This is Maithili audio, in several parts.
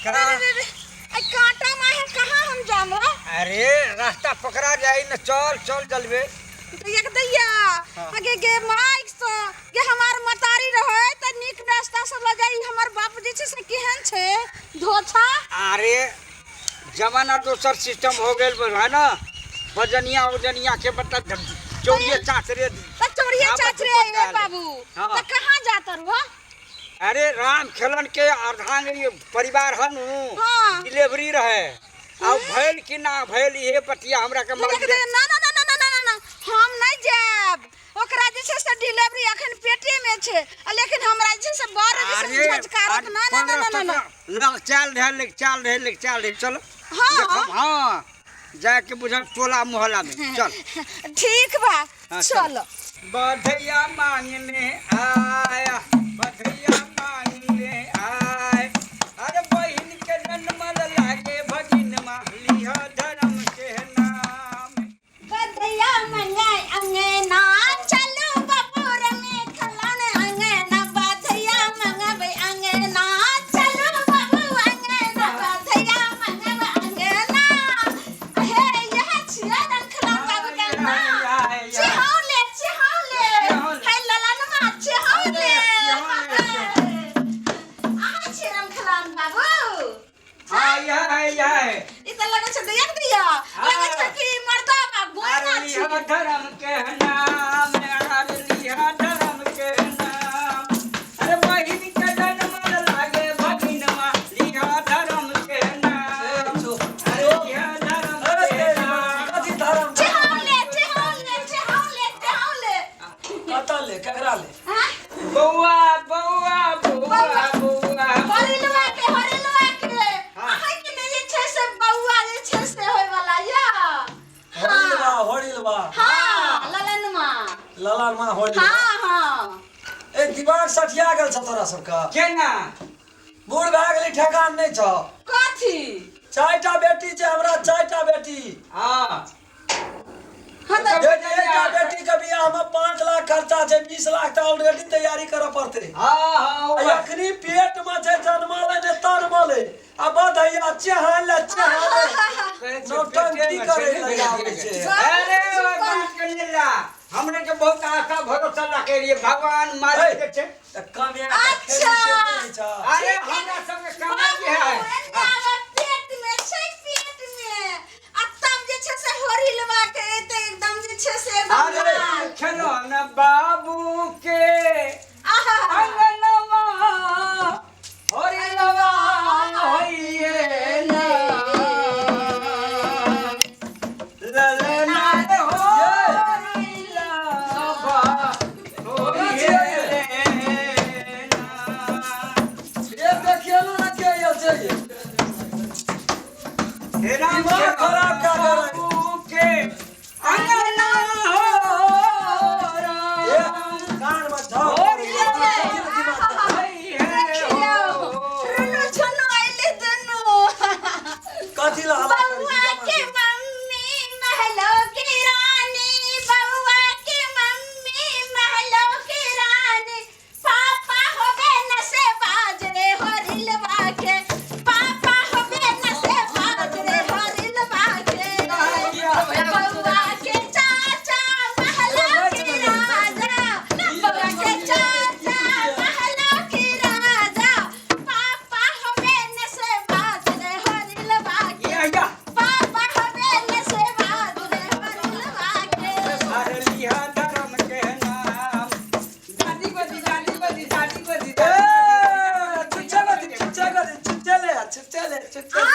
का? रे रे रे आई कांटा में है कहाँ हम जाम रे अरे रास्ता पकड़ा जाई न चल चल जलबे तो एक दैया हाँ। आगे गे माइक से गे हमार मतारी रहे त नीक रास्ता से ल जाई हमर बाप जे छै से केहन छै धोछा अरे जमाना दोसर सिस्टम हो गेल है ना बजनिया उजनिया के मतलब चौड़िए चाचरे त चोरिए हाँ, चाचरे बच्चे ए पकड़ा ले। बाबू हाँ। त कहाँ जात रहो अरे राम खेलन के अर्धांगिनी परिवार हन हाँ। डिलीवरी रहे अब भइल कि ना भइल इहे बतिया हमरा के तो मालूम देख दे ना ना ना ना ना ना ना हम नहीं जाएब ओकरा जे छै से डिलीवरी अखन पेटे में छै आ लेकिन हमरा जे छै से बड़ जे छै से झझकारत ना ना ना ना ना लग चल रहे लेके चल रहे लेके चल रहे चलो हाँ। देखब, हाँ जाके बुझल टोला मोहल्ला में चल ठीक बा हाँ, चल। चलो बधैया मांगने आया बधैया मांगने आय अरे बहिन के जन्मल लागे भगिन लिह धर्म के नाम बधैया मंगाए अंगना चलो बपुर में खलन अंगना बधैया मंगबे अंगना चलो बाबू अंगना बधैया मंगबे अंगना हे यह छिया रखला बाबू के ना चिहौले चिहौले हे ललनमा चिहौले अहाँ छिरम खलान बाबू हाँ यह है यह है ई त लगै छै दैया के दैया लगै छै कि मर्दा बा गोइना अरे छी लिह धर्म के नाम अरे लिह धर्म के नाम अरे बहिन के जन्मल लागे भगिनमा लिह धर्म के नाम अरे लिह धर्म के नाम कथी धर्म चिहौले चिहौले चिहौले चिहौले कतऽ ले ककरा ले हाँ बौआ बौआ बौआ बौआ हरिलवा के हरिलवा के हाँ। अहाँ के ने जे छै से बौआ जे छै से होय वाला या होरिलवा होरिलवा हाँ ललनमा ललन मा होरिलवा हाँ हाँ ए दिमाग सठिया गेल छ तोरा सबके केना बूढ़ भए गेली ठेकान नहि छ कथी चारिटा बेटी छै हमरा चारिटा बेटी हाँ हाँ तऽ एक एकटा बेटी के बियाह में 5 लाख खर्चा छै 20 लाख तऽ ऑलरेडी तैयारी करऽ पड़तै हाँ हाँ आ अखनी पेट में छै जनमलै ने तनमलै आ बधैया चेहान ले चेहान ले नौटंकी करै लए आबै छै अरे ओइ बात के लीला हमरे के बहुत आशा भरोसा रखे रहिए भगवान मालिक के छै तऽ कमे अच्छा। अरे हमरा सबके कमाई के है बाबा पेट में छै पेट में आ तब जे छै से हरिलवा के एते एकदम जे छै से एकदम अरे लाल। खेलो न बाबू के आहा अंगनमा होरिलवा होइए ना ललना रे होरिलवा होइए ना। ये देखिए ना के आयल छै ये। हे राम दिमाग खराब क्या कर रहे? बाबू के अंगना हो ये राम कान में झाप होरिलवा आहा। देखियौ रुनु छुनु अइले दुनू कथी ला हल्ला करै बउआ छी के मम्मी महलो की रानी बउआ के मम्मी महलो की रानी पापा होबे नशे बाज रे हरिलवा के पापा होबे नशे बाज रे हरिलवा के बउआ के चाचा महलो की राजा बउआ के चाचा महलो की राजा पापा होबे नशे बाज रे हरिलवा के या या पापा होबे नशे बाज रे हरिलवा के अरे लिहा धर्म के नाम दादी गोदी दादी गोदी दादी गोदी ए चुच्चा गदी चुच्चा गदी चुच्चा ले चुच्चा ले चुच्चा आ?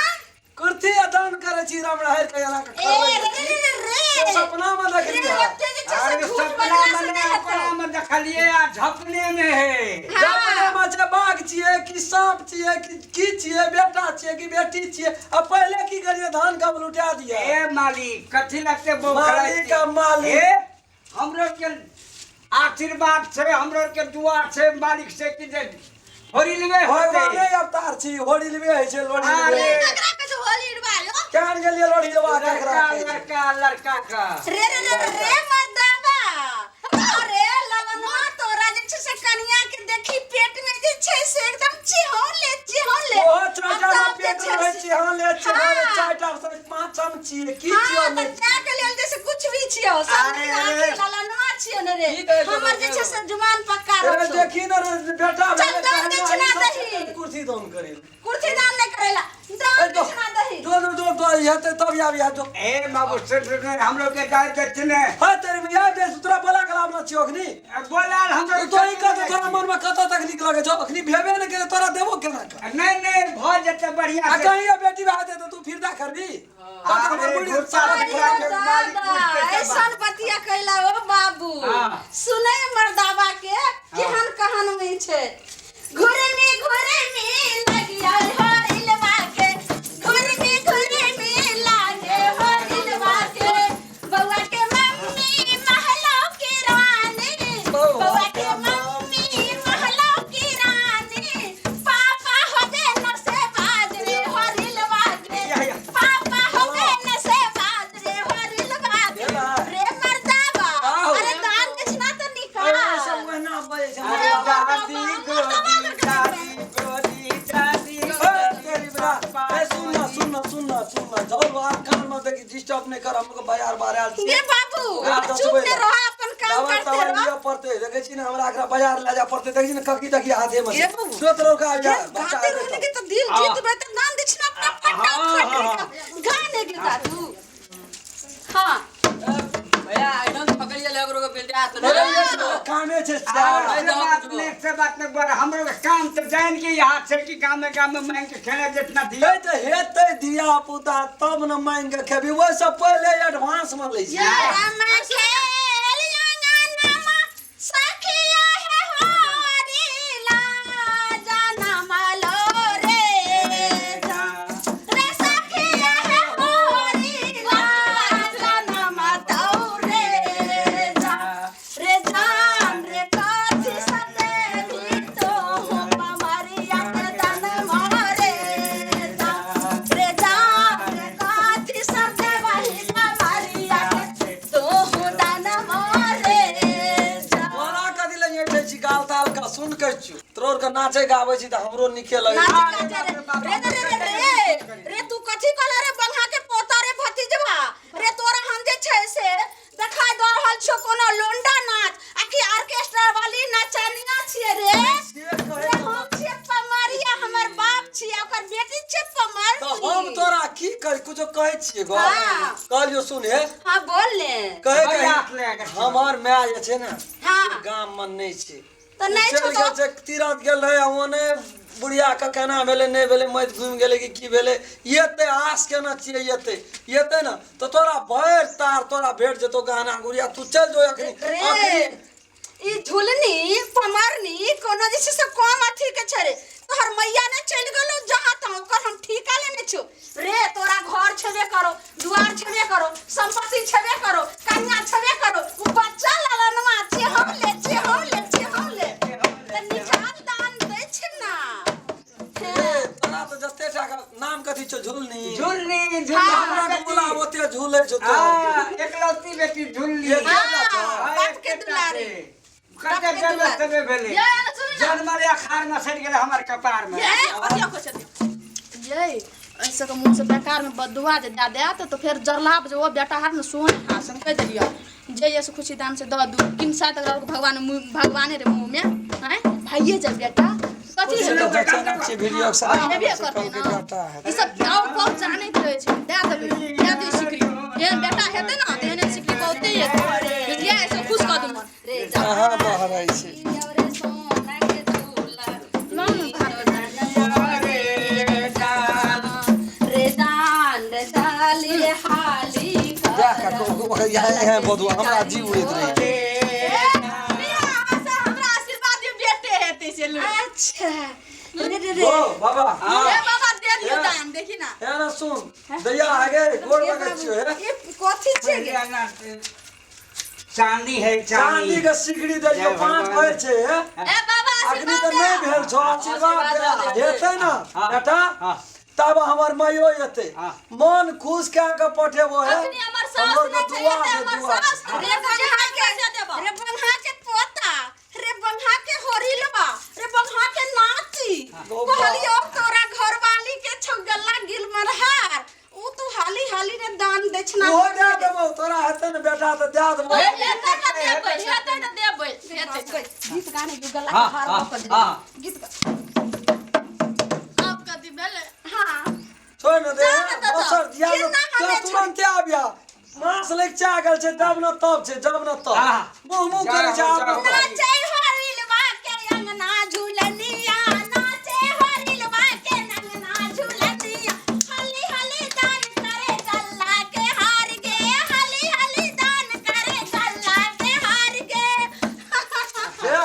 कुर्ती अदान करै छी राम राहर के एना के ए खरबै रे छी। रे रे से रे सपना में देखली रे है ओते जे छै से अरे झूठ सपना बजला से में नहि हेतौ अपना में देखलिए आ झपने में है हाँ। सपना में छै बाघ छियै कि सांप छियै कि की छियै बेटा छियै कि बेटी छियै आ पहिले की करियै धान कब लुटा दियै ए मालिक कथी लगते मालिक आ मालिक। ए हमरो के आशीर्वाद छै हमरो के दुआ छै मालिक से कि जे होरिलवे होते भगवाने अवतार छी होरिलवे होइ छै लोढ़िलवे अरे। ककरा कहै छै होली उड़वा लो केहन गेलियै लोढ़िलवा केकरा लड़का कहै छै? लड़का लड़का का रे रे रे रे मर्दाबा अरे ललनवा तोरा जे छै से कनिया के देखी पेट में जे छै से एकदम चिहौले चिहौले ओहो चाचा आ तब जे छियै की हाँ, छियै तऽ नहि जाय के लेल जैसे कुछ भी छियौ सब अरे, आँखि अरे। ललनवा छियौ ने रे की कहै छौ हमर जे छै से जुबान पक्का अरे रहौ देखी ने रे बेटा चल, भेलै दान तहन दक्षिणा आइ सब दही। कुर्सी दान करे कुर्सी दान नहि करेला दान दक्षिणा दही दो दो दो दो हेतै तब आबि जो ए बाबू से हमरो के गाय दक्षिणे है तेरे में याद है तोरा बोला कलाम ना छियो अखनी बोला हमरो तो ही कह तोरा मन में कतऽ तक नीक लगे छौ अखनी भेबे ने केले तोरा देबो केना के नहीं नहीं भ जेतै बढ़िया आ से कहीं ये बेटी भए जेतै तू फिरदा करबी तब हमर अरे, बुढ़ी गुस्सा सारा लग अरे गया। दादा, ऐसन बतिया कैला ओ बाबू हाँ। सुनै मर्दाबा के केहन कहन में छै घुरमी घुरमी लगिया होइलवा के घुरमी घुरमी लागे होइलवा के बउआ के मम्मी महलो की रानी बउआ के मम्मी महलो की रानी पापा हो दे नसे बाजरे होइलवा के पापा हो गए नसे बाजरे होइलवा के रे मर्दाबा आओ। अरे दान दक्षिणा तो निकाल सब ओहिना बजै छै अरे दादी गोदी दादी गोदी दादी ए, तेरी बड़ा ए सुन ना सुन ना सुन ना सुन ना जाओ बाहर कान में देखी डिस्टर्ब नहीं कर हमको बाजार बाहर आयल ये छियै बाबू हाँ, चुप दसबै ने ला। रह अपन काम दवा करते तवा रह लिअ पड़तै देखै छी ने हमरा एकरा बाजार लए जाय पड़तै देखै छी ने ककी तकी हाथे में ये बाबू। दोसर का आबि जा ये बच्चा गाते हेतै रहने तब। के तो दिल जीत बे तो दान दक्षिणा अपना फटाफट गाने के दादू हाँ भैया एकदम पकड़ लिया लोग के बेटा तो अरे ये सब कामे छै से बात नहीं से बात नहीं बड़ा हमरो के काम तो जान के यहाँ छै कि गाँव में गाँव में मांग के खेले जितना दिया हे तऽ हेतै धिया पुता तब ने मांगि के खेबी ओहिसँ पहिले एडवांस में लै छै राम खेल अंगनमा सखिया है होरी ला जाना मालो रे जा। रे सखिया है होरी ला जाना मातो रे जा। रे जान रे काथी सने भी तो हमारिया के दान मारे जा। रे जान रे काथी सने वही हमारिया के तो दान मारे जा। तोरा कथी लग जाइ छी गाल ताल का सुन के छियौ तोर के नाचे गाबै छी तऽ हमरो नीके लगै छै नाच गाते रे रे रे रे रे रे तू कथी कहला रे बंहा के पोता रे भतीजवा रे तोरा हम जे छै से देखाय दऽ रहल छौ कोनो लोंडा नाच आ कि ऑर्केस्ट्रा वाली नचनिया छियै रे से कहै रे हम छियै पमरिया हमर बाप छियै ओकर बेटी छियै तऽ हम पमरनी तोरा की करी कुछो कहै छियै गो हाँ। कहलियौ सुन हे हाँ बोल ले कहै बड़ी हाथ के लगा के हमर माय जे छै ने हाँ गाम में नहि छै तऽ नहि चलि छौ गेल तऽ छै तीरथ गेल रहै आ ओने बुढ़िया के केना भेलै नहि भेलै मति घुमि गेलै कि की भेलै एते आस केना छियै एते एते ने तऽ तोरा भरि तार तोरा भेट जेतौ गहना गुड़िया तू चलि जो अखनी रे अखनी ई झुलनी पमरनी कोनो जे छै से कम अथी के छै रे तोहर मैया ने चलि गेलो जहाँ तहाँ ओकर हम ठीका लेने छियौ रे तोरा घर छेबे करो दुआर छेबे करो संपत्ति छेबे करो कन्या छेबे करो उ बच्चा ललनवा छै हम ले छै हम ले छै हम ले तऽ निकाल दान दै छै ना ए, तोरा तऽ जते टाका नाम कथी छौ झुलनी झुलनी हमरा झुलनी के बोला ओते झूले छौ तो हाँ एकलौती बेटी झुलनी ये हाँ, बाप के दुलारी कते बाप के जन्म दुलारी। तबे भेलै ये सुन ना जन्मल अखाड़ में सड़ि गेलै हमर कपार में ये कथी कहै छथिन ये ऐसे के मुँह से बेकार में बदुआ जे दए देत तऽ फेर जरलाहा पर जे ओ बेटा हाथ में सोन हाथ हम कहि देलियै जे ये से खुशी दाम से दऽ दू किन सात भगवान मुँह भगवाने रे मुँह में आँय भाइये जा बेटा कथी से हेतौ तऽ बच्चा छी वीडियो के साथ हेबे करतै के ने बेटा है ई सब और बहुत जानैत रहै छै दए देबै दए दियौ सिकरी एहन बेटा हेतै ने तऽ एहन सिकरी बहुते हेतै बुझलियै ऐसे खुश कऽ दू मन रे जा कहाँ बहरै छै रे सोना के झूला ना ना भात रे जान रे दान रे जाली रे हाली देख के यहाँ बदुआ हमरा जीव उड़ैत रहै हमरा आशीर्वाद दियौ बेटे हेतै से लू अच्छा रे रे रे ओ बाबा ए बाबा दे दियौ दान देखी ना हे ना सुन दैया आगे गोड़ लगै छियौ हे ये कथी छै गे चांदी है चांदी चांदी के सिकड़ी देलियौ जय पाँच भगवान। भरि छै हे ए बाबा अखनी आशीर्वाद तऽ नहि दे भेल छौ आशीर्वाद आशीर्वाद दे दे। हेतै ने हाँ। बेटा हाँ। तब हमर माइयो एतै हाँ। मन खुश कए के पठेबो हे अखनी हमर सास हमरो के नहि छै दुआ एते दे हमर दुआ सास रे बंहा के देबो रे बंहा के पोता रे बंहा के होरिलवा रे बंहा के नाती कहलियो तोरा घरवाली के छौ गल्ला गिल मरहार उ तू हाली हाली ने दान बेटा तऽ दए देबो। हेतै तऽ देबै, हेतै तऽ देबै, हेतै। गीत गाने के गला हाँ, के हार हाँ, कऽ दे। हाँ। गीत आब कथी भेलै? हाँ। छोड़ न दे। जा न तऽ दोसर दिया केना हमे तो तुरंते आबिया मास लग चा गेल छै जब न तब छै जब न तब हाँ। मुँह मुँह करै छै आब न तब। नाचे हरिलवा के अंगना झूलनिया, नाचे हरिलवा के अंगना झूलनिया, हली हली दान करे गल्ला के हार गे, हली हली दान करे गल्ला के हार गे। हे,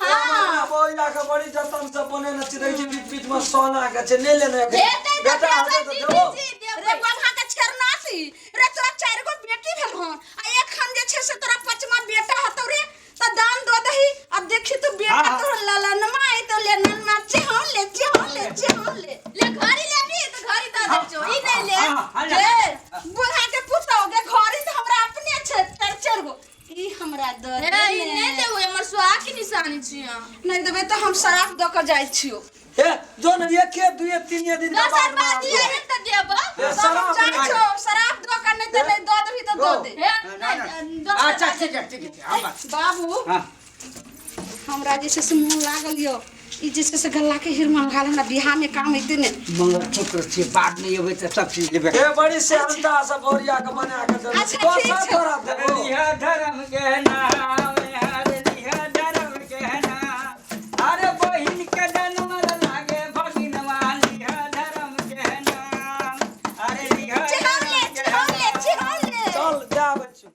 हाँ बौआ के बड़ी जतन से बनेने छी, देखै छी बीच बीच में सोना के छै, नहि लेने हेतै तऽ बेटा देबै, हेतै तऽ दीदी देबो। जी, रे देबै। बन्हा के छेरनासी रे, तोरा चारि गो बेटी भेल हन आ एखन जे छै से तोरा पचमा बेटा हतौ रे, तऽ दान दऽ दही आ देखी तू बेटा। हाँ, हाँ। तोहर ललनमा आई तो ले ननमा चेहो ले, चेहो ले, चेहो ले। ले घड़ी लेबही तऽ घड़ी दऽ दै छियौ, ई नहि ले। हाँ, हाँ, जे बूढ़ा के पुतहु के घड़ी तऽ हमरा अपने छै चारि चारि गो, ई हमरा दऽ हे, दे। ई नहि देबै, हमर सुहाग के निशानी छियै। नहि देबै तऽ हम शराब दऽ कऽ जाइ छियौ। हे जो ने, एके दुए तीन दिन के दोसर बाद में बात आबो। ई हेतै तऽ देबै। हे, तऽ हम शराब जाइ नहि। छियौ शराब दऽ कऽ, नहि तऽ नहि दऽ देबही तऽ दऽ दे। हे, ना, नहि, ना। दोसर अच्छा बात। ठीक है, ठीक है, हाँ, बस। बाबू। हाँ। हमरा जे छै से मोन लागल यऽ, ई जे छै से गल्ला के हिरमन हाल हमरा बियाह में काम अयतै ने। मंगलसूत्र छियै, बाद में एबै तऽ सब चीज लेबै। हे, बड़ी सेहनता से बोरिया के बना के देलहुँ। अच्छा, ठीक दोसर छै। तोरा देबो। लिहा धर्म के नाम।